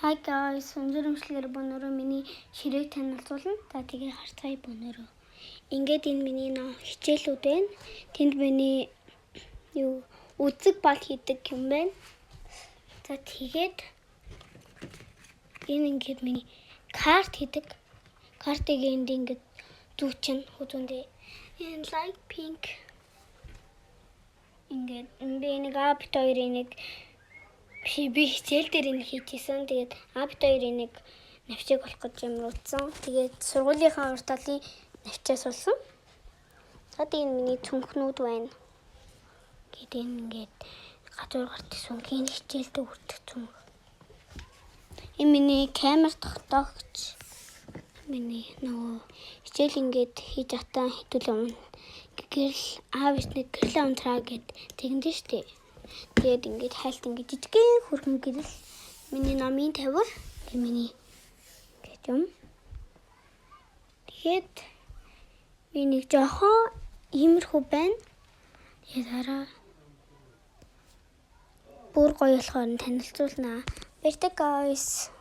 Hi guys, өндөр өмчлөөр бонороо миний ширээг танилцуулна. За, тэгээ харцгаая бонороо. Ингээд энэ миний нөө хичээлүүд байна. Тэнд миний юу үзэг бал хийдэг юм байна. За, тэгээд энэ ингээд миний карт хийдэг. Картыг энд ингээд зүүчин хүзүүндээ. Энэ light pink, ингээд би нэг А бит хоёрын нэг би хичээл дээр энэ хийчихсэн. Тэгээд А бит хоёрын нэг навчиг болох гэж юм утсан. Тэгээд сургуулийнхаа урд талын навчаас болсон. За, тэгээд миний цүнхнүүд байна. Тэгээд энэ ингээд гадуур гарт сүнхийн хичээлдээ хүртэх цүнх. Энэ миний камер тогтоогч, миний нөгөө хичээл ингээд хийж атаа хэдүүлээ юм. Гэрэл аав нэг гэрлээ унтраа гэд тэгэндэн штэ. Тэгээд ингээд хайлт ингээд жижигхэн хөрхөн гэрэл, миний номын тавир, тэг миний ингээд юм. Тэгээд би нэг жоохон иймэрхүү байна. Тэгээд дараа бүр гоё болохоор нь танилцуулнаа. Баяртай, guys.